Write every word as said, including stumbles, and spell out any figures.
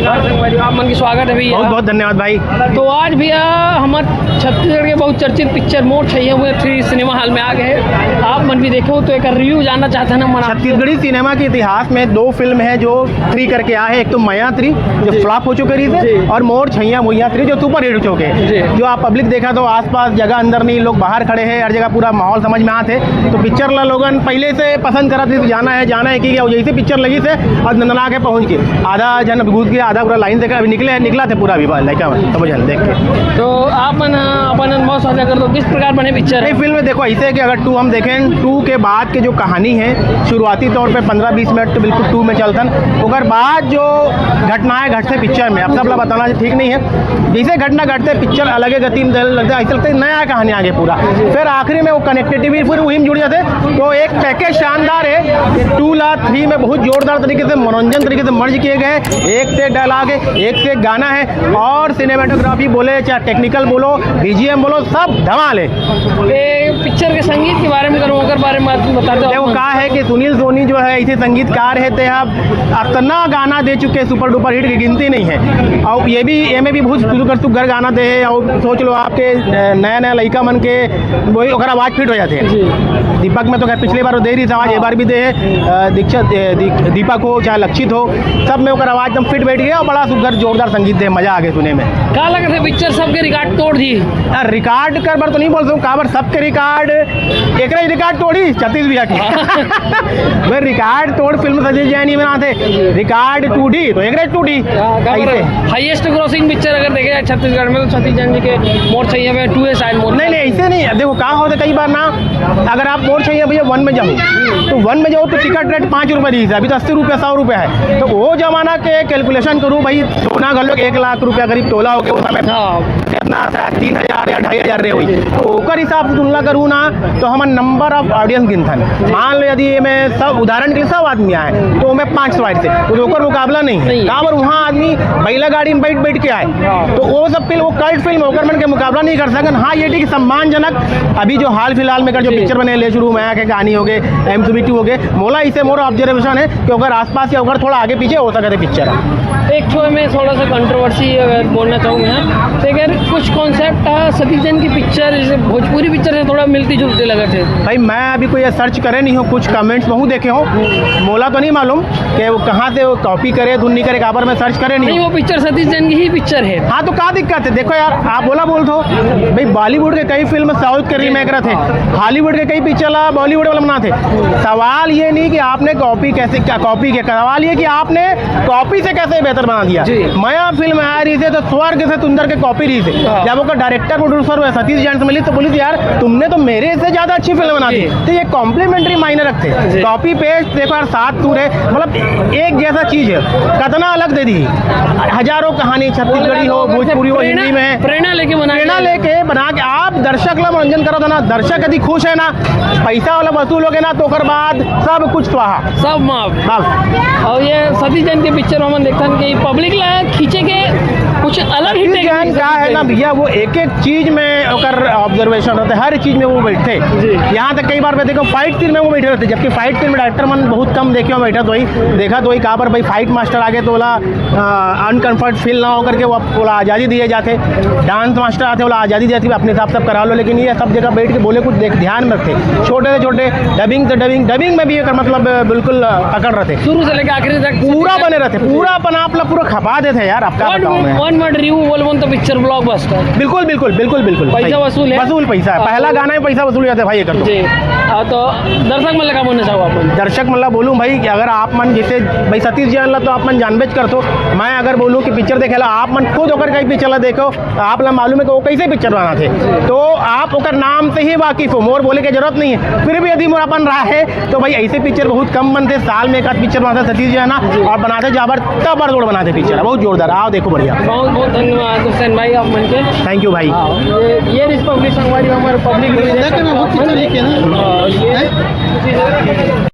आप मन के स्वागत है भैया। बहुत बहुत धन्यवाद भाई। तो आज भैया, हमर छत्तीसगढ़ के बहुत चर्चित पिक्चर मोर छइहाँ मोर थ्री सिनेमा हॉल में आ गए हैं। आप मन भी देखो तो एक रिव्यू जानना चाहते हैं ना, मन आप छत्तीसगढ़ी सिनेमा के इतिहास में दो फिल्म है जो थ्री करके आए हैं। एक तो मया थ्री, जो जी। फ्लॉप हो चुके रही थे, जी। और मोर छइहाँ मोर थ्री, जो सुपर हिट हो चुके हैं। जी। जो आप पब्लिक देखा तो आसपास जगह अंदर नहीं, लोग बाहर खड़े हैं, हर जगह पूरा माहौल समझ में आते। तो पिक्चर ला लोगन पहले से पसंद करत रही, जाना है, जाना है कि क्या, जैसे पिक्चर लगी से और नंदना के पहुंच के आधा जन घुस के आधा पूरा लाइन देखा, अभी निकले हैं, निकला थे पूरा अभी लड़का मन, समझ देख के। तो आप मन अपन अनुभव साझा कर दो, किस प्रकार बने पिक्चर नहीं, है? फिल्म में देखो ऐसे है कि अगर टू हम देखें, टू के बाद के जो कहानी है, शुरुआती तौर पे पंद्रह बीस मिनट तो बिल्कुल टू में चलतन, ओकर बाद जो घटनाएं घटते पिक्चर में, अब सब ला बताना ठीक नहीं है। जैसे घटना घटते पिक्चर अलग गति में चले लगता है, ऐसा लगता है नया कहानी आगे पूरा। फिर आखिरी में वो कनेक्टिविटी फिर वही में जुड़ जाते हैं। तो एक पैकेज शानदार है। टू ला थ्री में बहुत जोरदार तरीके से, मनोरंजन तरीके से मर्ज किए गए। एक से डायलॉग है, एक से गाना है, और सिनेमेटोग्राफी बोले चाहे टेक्निकल बोलो, बीजीएम बोलो, सब धमाल है। ये पिक्चर के संगीत के बारे में करूँ, ओकर बारे में बात बताते हो देखो, आप? कहा है कि सुनील सोनी जो है ऐसे संगीतकार है, ते अब इतना गाना दे चुके हैं सुपर डुपर हिट की गिनती नहीं है। और ये भी, ये में भी बहुत सुंदर सुंदर गाना दे है। और सोच लो, आपके नया नया लड़का मन के वही ओकर आवाज फिट हो जाते हैं। जी। दीपक में तो खैर पिछले बार वो दे रही थी आवाज, ये बार भी दे है। अ, दीक्षित, ए, दी-, दीपक हो चाहे लक्षित हो, सब में ओकर आवाज एकदम फिट बैठ गया और बड़ा सुंदर जोरदार संगीत दे, मजा आ गया सुने में। का लगत है पिक्चर सबके रिकॉर्ड तोड़ दी? यार, रिकॉर्ड कर बार तो नहीं बोल सकूँ, काबर सबके रिकॉर्ड, एकरे रिकॉर्ड तोड़ी छत्तीस भैया के। भाई, रिकॉर्ड तोड़ फिल्म सतीश जैन ही बनाते, रिकॉर्ड टूटी तो एकरे टूटी। हाँ, का ऐसे। हाईएस्ट ग्रोसिंग पिक्चर अगर देखे जाए छत्तीसगढ़ में, तो सतीश जैन जी के मोर छइहाँ में टू है शायद मोर। नहीं, नहीं, ऐसे नहीं है। देखो, का होता है, कई बार ना, अगर आप मोर छइहाँ भैया वन में जाओ, तो वन में जाओ तो टिकट रेट पाँच रुपये दी है, अभी तो अस्सी रुपये, सौ रुपये है। तो वो जमाना के कैलकुलेशन करूँ भाई, सोना घलो एक लाख रुपया करीब तोला हो गया उस समय। हाँ। कितना आता है? तीन हजार या ढाई हजार रे हुई। तो ओकर हिसाब से तुलना करूँ ना, तो हमन नंबर ऑफ ऑडियंस गिनथन। मान लो, यदि ये में सब, उदाहरण के लिए, सौ आदमी आए, तो ओमे पाँच सौ आए थे, तो ओकर मुकाबला नहीं है। नहीं। काबर वहाँ आदमी बैला गाड़ी में बैठ बैठ के आए, हाँ। तो वो सब फिल्म, वो कल्ट फिल्म, ओकर मन के मुकाबला नहीं कर सकन। हाँ, ये ठीक, सम्मानजनक। अभी जो हाल फिलहाल में कर जो जी। पिक्चर बने, ले शुरू में आके कहानी हो गए, एम टू बी टू हो गए, मोला इसे मोर ऑब्जर्वेशन है कि ओकर आसपास या ओकर थोड़ा आगे पीछे हो सकते पिक्चर। एक ठो में थोड़ा सा कंट्रोवर्सी अगर बोलना चाहूँ मैं, तो अगर कुछ कॉन्सेप्ट था सतीश जैन की पिक्चर, जैसे भोजपुरी पिक्चर से थोड़ा मिलती जुलती लगत है। भाई, मैं अभी कोई सर्च करे नहीं हूँ, कुछ कमेंट्स बहुत देखे हूँ, मोला तो नहीं मालूम कि वो कहाँ से वो कॉपी करे, धुन नहीं करे, काबर मैं सर्च करे नहीं नहीं, हूँ। वो पिक्चर सतीश जैन की ही पिक्चर है। हाँ, तो का दिक्कत है? देखो यार, आप बोला बोल दो भाई, बॉलीवुड के कई फिल्म साउथ के रीमेक रहते, हॉलीवुड के कई पिक्चर ला बॉलीवुड वाला बनाते। सवाल ये नहीं कि आपने कॉपी कैसे, क्या कॉपी के, सवाल ये कि आपने कॉपी से कैसे बेहतर बना दिया। जी। मया फिल्म आ रही थी तो स्वर्ग से सुंदर के कॉपी रही थी। हाँ। जब ओकर डायरेक्टर प्रोड्यूसर हुआ सतीश जैन से मिली तो बोली थी, "यार, तुमने तो मेरे से ज्यादा अच्छी फिल्म बना दी।" जी। तो ये कॉम्प्लीमेंट्री मायने रखते हैं। जी। कॉपी पेस्ट देखो यार, सात टूर है, मतलब एक जैसा चीज है, कितना अलग दे दी। हजारों कहानी, छत्तीसगढ़ी हो, भोजपुरी हो, प्रेरणा, हिंदी में, प्रेरणा लेके बनाई प्रेरणा गई। लेके बना के आप दर्शक ला मनोरंजन करो ना। दर्शक यदि खुश है ना, पैसा वाला वसूल हो गया ना, तो ओकर बाद सब कुछ स्वाहा। सब माफ। बस। और ये सतीश जैन के पिक्चर में हमन देखथन कि पब्लिक ला खींचे के कुछ अलग ही सतीश जैन का है ना भैया, वो एक एक चीज में ओकर ऑब्जर्वेशन रहता है, हर चीज में वो बैठते। जी। यहाँ तक कई बार मैं देखो, फाइट सीन में वो बैठे रहते, जबकि फाइट सीन में डायरेक्टर मन बहुत कम देखे हो बैठा, तो वही देखा, तो वही कहा पर भाई, फाइट मास्टर आगे तो बोला, अनकंफर्ट फील ना हो करके वो बोला आज़ादी दिए जाते, डांस मास्टर आते, बोला आज़ादी दिए जाती, अपने हिसाब से करा लो, लेकिन ये सब जगह बैठ के बोले कुछ देख, ध्यान में रखते। छोटे से छोटे डबिंग से डबिंग, डबिंग में भी एकर मतलब बिल्कुल पकड़ रहते। शुरू से लेके आखिरी तक पूरा बने रहते, पूरा अपन आप ला पूरा खपा देते यार, आपका बताऊं मैं। वन वर्ड रिव्यू बोलबो तो पिक्चर ब्लॉकबस्टर। बिल्कुल, बिल्कुल, बिल्कुल, बिल्कुल। पैसा सही। वसूल है। वसूल पैसा है। हाँ। पहला गाना ही पैसा वसूल जाता है भाई, ये कर दो। जी। हाँ, तो दर्शक मन ला का बोलना चाहो आप मन? दर्शक मन ला बोलूं भाई कि अगर आप मन जैसे भाई सतीश जैन ला तो आप मन जानबेच करथो, मैं अगर बोलूं कि पिक्चर देखे ला, आप मन खुद ओकर कहीं पिक्चर ला देखो, आप ला मालूम है कि वो कैसे पिक्चर बनाथे। तो आप ओकर नाम से ही वाकिफ हो, मोर बोले के जरूरत नहीं है। फिर भी यदि मोर अपन राय है तो भाई ऐसे पिक्चर बहुत कम बनते, साल में एक आध पिक्चर बनाते सतीश जैन हा, और बनाते जाबर तबड़तोड़ बनाते पिक्चर, बहुत जोरदार। आओ देखो, बढ़िया। बहुत बहुत धन्यवाद हुसैन भाई आप मन के। थैंक यू भाई। हाँ, ये ये रिस्पॉन्स संगवारी हमारे पब्लिक